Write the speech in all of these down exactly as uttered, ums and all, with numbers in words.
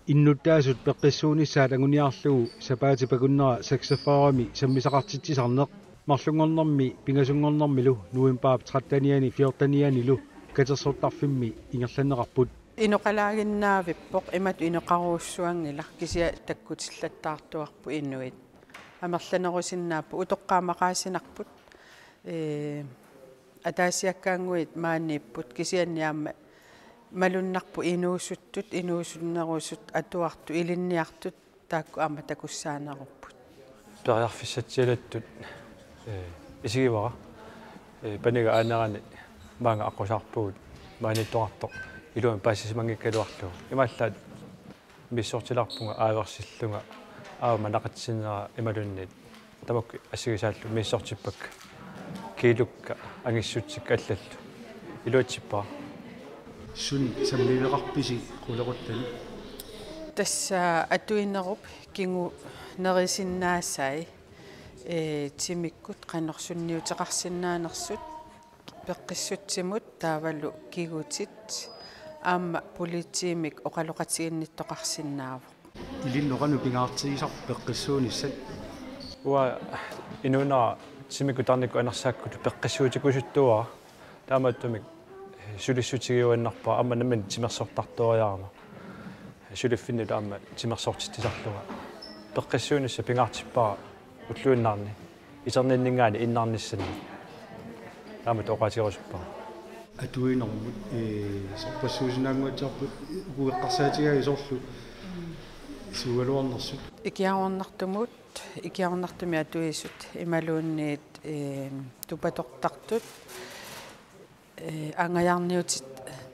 Innuttaasut peqqissuunissaat anguniarlugu sapaatip akunnera seksogfyrremi sammisaqartitsisarneq marlunngornermi pingasunngornermilu novembarip trettenianni fjortenianilu katersortarfimmi ingerlanneqarput. Inoqalaaginnaavippoq, imatut inoqarujussuanngilaq, kisianni takkutillattaartuarput inuit. Amerlanerusinnaapput, utoqqaat maqaasinarput. Ee, ataasiakkaannguit maaniipput, kisianni aamma malunnarpoq inuusuttut, inuusunnerusut, atuartut, ilinniartut, taakku aamma takussaanerupput. Periarfissatsialattut, ee, isigivara, ee, paniga aanerani maanga aqqusaarpugut maaniittoqartoq iluamik paasisimanngikkaluarlugu. Imaallaat misissortilaarpunga aaversillunga aamma naqitsinera imaluunniit tamakku assigisaallu misissortippakka, kiilukka, angissutsikka allallu. Iluatsippara. Suna sammiveqarpisi qulequttani? Tassa atuinerup kingunerisinnaasai, ee, timikkut qanoq sunniuteqarsinnaanersut, peqqissutsimut taavalu kigutit, aamma politiimik oqaloqatiginnittoqarsinnaavoq. Ilinnut qanoq pingaartigisarpa peqqissuunissat? Uanga inuunera timikkut tarnikkut anersaakkullu peqqissuutikusuttuara. Taamaattumik sulissutigiuaannarpara aamma nammineq timersortartuariarama. Suliffinnilu aamma timersortitsisarlunga. Peqqissuunissaq pingaartippara ulluinnarni, iterninninngaanniit innarnissanni. Taamatut oqaatigerusuppara. Atuinermut, ee, sorpassuusinnaannguatsiarput uku eqqarsaatigaagit soorlu suugaluarnersut? Ikiaroornartumut, ikiaroornartumik atuisut imaluunniit, ee, tupatortartut, ee, angajarniutit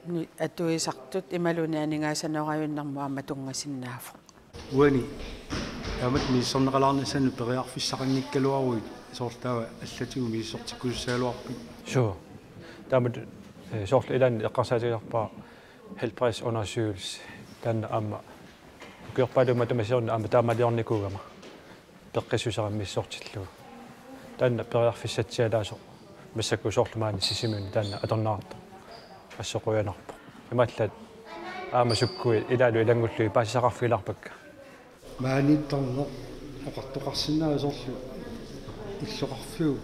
nu-, atuisartut imaluunniit aningaasanoorajunnermut aamma tunngasinnaavoq. Uani taamatut misissorneqalaarnissannut periarfissaqanngikkaluaruit soorlu taava allatigut misissortikkusussagaluarpit? Suu. Taamatut, ee, soorlu ilaanni eqqarsaatigisarpara helbredsundersøgelse, taanna aamma ukiorpaaluit matuma siorna aamma taamaaliornikuugama peqqissuseq misissortillugu. Taanna periarfissatsialaasoq massakkut soorlu maani Sisimiuni taanna atorneqartoq assut qujanarpoq. Imaallaat aamma sukkui ilaalu ilanngullugit paasisaqarfigilaarpakka. Maaniittarneq oqartoqarsinnaavoq soorlu illoqarfiup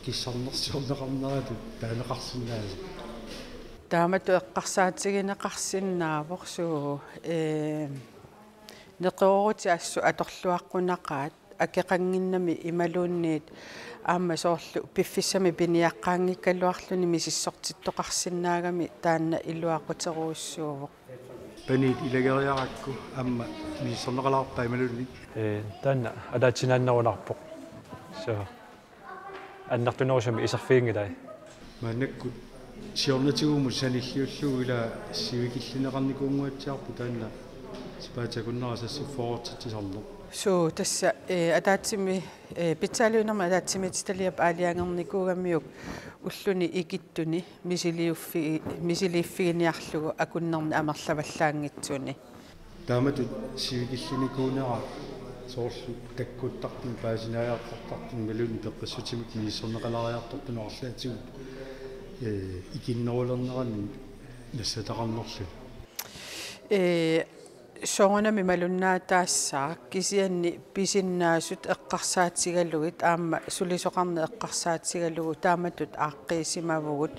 kissarnersiorneqarneratut taaneqarsinnaasoq. Taamatut eqqarsaatigineqarsinnaavoq suu, ee, neqeroorutit assut atorluaqqunaqaat akeqannginnami imaluunniit aamma soorlu piffissami piniaqqaanngikkaluarluni misissortittoqarsinnaagami taanna iluaquterujussuuvoq. Paniit ilageriarakku aamma misissorneqalaarpa imaluunniit? Ee, taanna ataatsinaannerunarpoq. Suu. Annertunerusumik iserfiginngilai. Maannakkut siornatigumut sanilliullugu ila sivikillineqarnikuunnguatsiarpoq taanna sapaatip akunnera seksogfyrrertitsisarneq. Suu, tassa, ee, ataatsimi, ee, pitsaaliuinermi ataatsimiititaliap aalajangernikuugamiuk ulluni ikittuni misiliuffi-, misiliiffiginiarlugu akunnerni amerlavallaanngitsuni. Taamatut sivikillinikuunera soorlu takkuttartuni, paasiniariartortartuni imaluunniit peqqissutimik misissorneqalaariartortuni arlaatigut, ee, ikinnerulernerani nassataqarnerluni. Ee, soorunami malunnaataassaaq, kisianni pisinnaasut eqqarsaatigalugit aamma sulisoqarneq eqqarsaatigalugu taamatut aaqqiisimavugut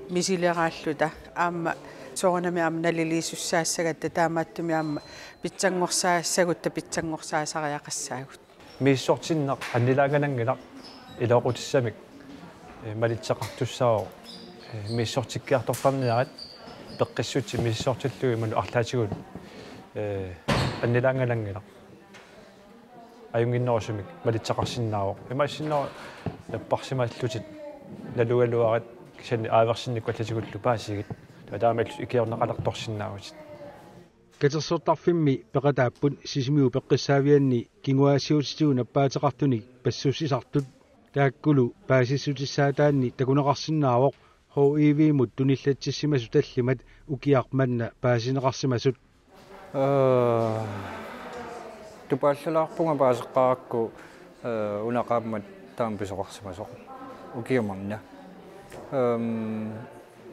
misileraalluta, aamma soorunami aamma naliliisussaassagatta taamaattumik aamma pitsanngorsaassagut pitsanngorsaassariaqassaagut. Misissortinneq annilaangananngilaq, iluaqutissamik, ee, malitseqartussaavoq, ee, misissortikkiartortarniarit peqqissutsit misissortillugit imaluunniit arlaatigut, ee, annilaangananngilaq. Ajunnginnerusumik malitseqarsinnaavoq. Imaassinnaavoq napparsimallutit nalugaluarit kisianni aaversinnikkut allatigullu paasigit. Taava taamaalillutit ikiorneqalertorsinnaavutit. Katersortarfimmi peqataapput Sisimiut peqqissaavianni kinguaassiuutitigut nappaateqartunik passussisartut. Taakkulu paasissutissaataanni takuneqarsinnaavoq H I V-mut tunillatsissimasut tallimat ukiaq manna paasineqarsimasut. Ee, tupaallalaarpunga paaseqqaarakku, ee, una qaammat taama pisoqarsimasoq ukiaq manna. Em,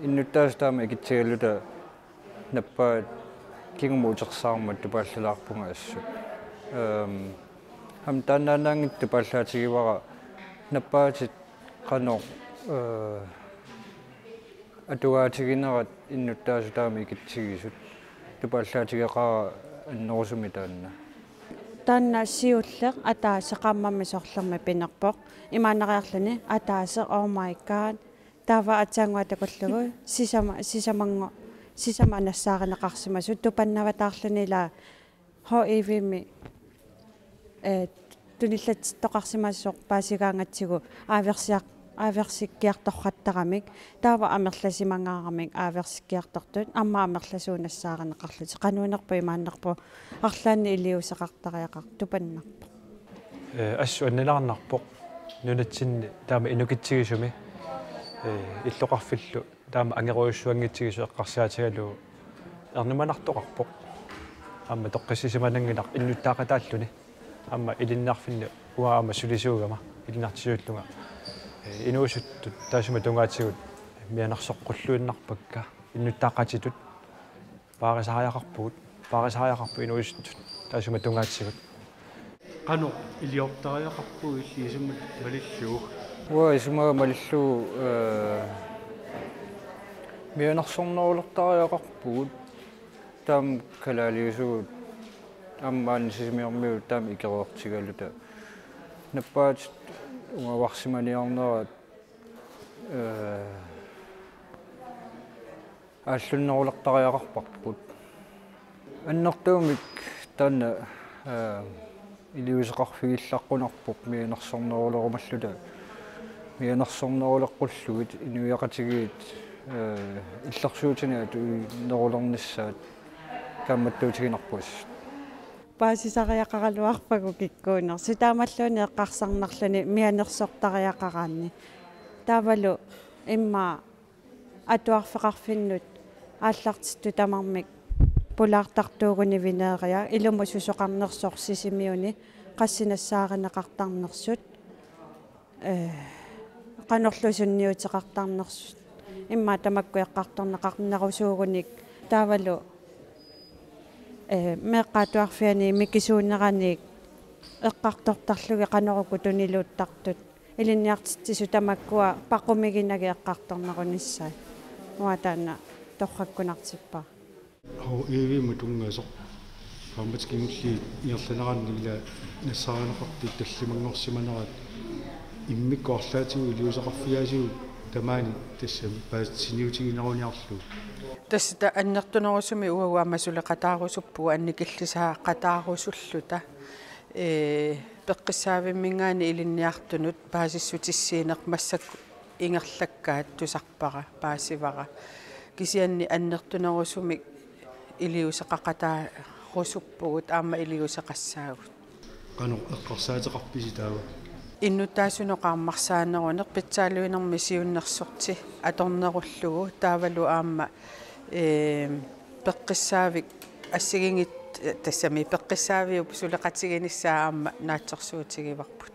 innuttaasut taama ikitsigalugit nappaat Kingumut utersaarmat tupaallalaarpunga assut. Ehm, aamma taannaannaanngitsoq tupaallaatigivara nappaatit qanoq, eh, atugaatiginerat innuttaasut taama ikitsigisut. Tupaallaatigeqaara annerusumik taanna. Taanna siulleq ataaseq qaammammik sorlermik pinerpoq. Imaannariarluni ataaseq, oh my god. Taava aatsaannguaq takullugu sisama, sisamanngo-, sisamat nassaarineqarsimasut tupannavataarluni ilaa H I V-mi, eh, tunillatsittoqarsimasoq paasigaangatsigu aaversiaq-, aaversikkiartorqattaramik, taava amerlasimangaaramik aaversikkiartortut, aamma amerlasuut nassaarineqarlutik. Qanoq innerpoq imaannerpoq arlaannik iliuuseqartariaqartoq tupannarpoq. Eh, assut annilaarnarpoq nunatsinni taama inukitsigisumi, eh, illoqarfillu taama angerujussuanngitsigisoq eqqarsaatigalugu ernumanartoqarpoq. Aamma toqqissisimananngilaq innuttaaqataalluni. Aamma ilinniarfinni uanga aamma sulisuugama ilinniartitsisuullunga. Eh, inuusuttut taassuma tungaatigut mianersoqqulluinnarpakka innuttaaqatitut. Paarisariaqarpugut, paarisariaqarput inuusuttut taassuma tungaatigut. Qanoq iliortariaqarpugut illit isummat malillugu? Uanga isumaga malillugu, eh, mianersornerulertariaqarpugut. Taama kalaaliusugut aamma maani Sisimiormiut taama ikereertigaluta. Nappaatit ungavarsimaniarnerat, eh, aallunnerulertariaqarparput. Annertuumik taanna, eh, iliuuseqarfigillaqqunarpoq mianersornerulerumalluta. Mianersorneruleqqullugit inuiaqatigiit, eh, illersuutinik atuinerulernissaat kaammattuutiginarpoq assut. Paasisariaqaraluarpagut kikkuunersut, taamaalluni eqqarsarnarluni mianersortariaqaraanni. Taavalu immaqa atuarfeqarfinnut aallartittut tamarmik pulaartartuuguni veneria ilumut susoqarnersoq Sisimiuni qassit nassaarineqartarnersut, eh, qanorlu sunniuteqartarnersut, immaqa tamakku eqqartorneqarnerusuugunik taavalu, eh, meeqqat atuarfianni mikisuunerani eqqartortarlugit qanoq uku tuniluuttartut. Ilinniartitsisut tamakkua paqumiginagit eqqartornerunissaat. Uanga taanna torrakkunartippara. H I V-mut tunngasoq. Qaammatit kingulliit ingerlaneranni ila nassaarineqartut tallimanngorsimanerat immikkut arlaatigut iliuuseqarfigaasigut tamaani tassami paasiniutigineruniarlugu. Tassa ta-, annertunerusumik uagut aamma suleqataarusuppugut annikillisaaqataarusulluta. Ee, peqqissaavimminngaanniit ilinniartunut paasissutissiineq massakkut ingerlakkaat tusarpara, paasivara. Kisianni annertunerusumik iliuuseqaqataarusuppugut aamma iliuuseqassaagut. Qanoq eqqarsaateqarpisi taava? Innuttaasunut qaammarsaaneruneq, pitsaaluinermi siunnersorti atornerullugu taavalu aamma, ee, peqqissaavik assigiinngit-, tassami peqqissaaviup suleqatiginissaa aamma naatsorsuutigivarput.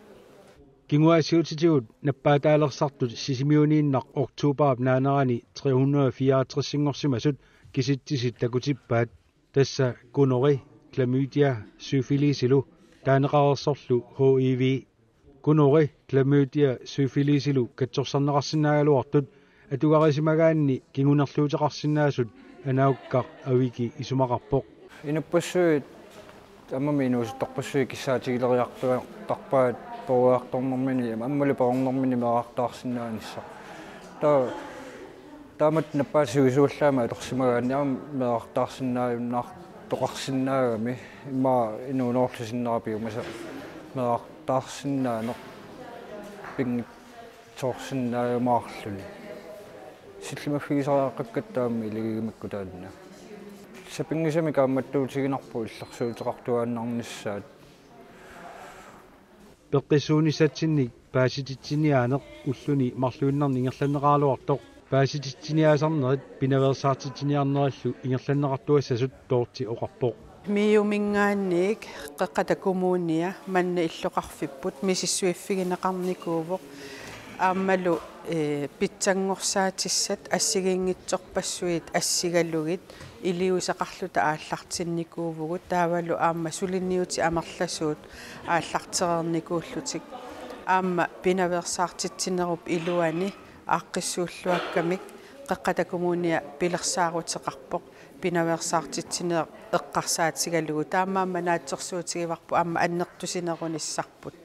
Kinguaassiuutitigut nappaataalersartut Sisimiuniinnaq oktoberip naanerani tre hundrede fireogtres-inngorsimasut kisitsisit takutippaat. Tassa gonorré, klamydia, syfilisilu taaneqareersorlu H I V. Gonorré, klamydia, syfilisilu katsorsarneqarsinnaagaluartut atugarisimagaanni kingunerluuteqarsinnaasut Anaukkaq Aviki isumaqarpoq. Inuppassuit aamma inuusuttorpassuit kissaatigileriartuartarpaat peroriartornermini aammalu perornermini meerartaarsinnaanissaq. Taava taamatut nappaat sivisuallaamik atorsimagaanni aamma meerartaarsinnaajunnaartoqarsinnaagami, immaqa inuunerullu sinnera piumasoq meerartaarsinnaaneq pinngitsoorsinnaajumaarluni. Sillimaffigisariaqakkatta aamma ilagigamikku taanna. Sapinngisamik kaammattuutiginarpoq illersuuteqartuaannarnissaat. Peqqissuunissatsinnik paasititsiniaaneq ulluni marluinnarni ingerlanneqaraluartoq. Paasititsiniaasarnerit pinaveersaartitsiniarnerillu ingerlanneqartuassasut Dorthe oqarpoq. MIO-minngaanniit Qeqqata Kommunia manna illoqarfipput misissuiffigineqarnikuuvoq. Aammalu ee, pitsanngorsaatissaat assigiinngitsorpassuit assigalugit iliuuseqarluta aallartinnikuuvugut, taavalu aamma suliniutit amerlasuut aallartereernikuullutik. Aamma pinaveersaartitsinerup iluani aaqqissuulluakkamik Qeqqata Kommunia pilersaaruteqarpoq pinaveersaartitsineq eqqarsaatigalugu. Taamaammat naatsorsuutigivarput aamma annertusinerunissarput.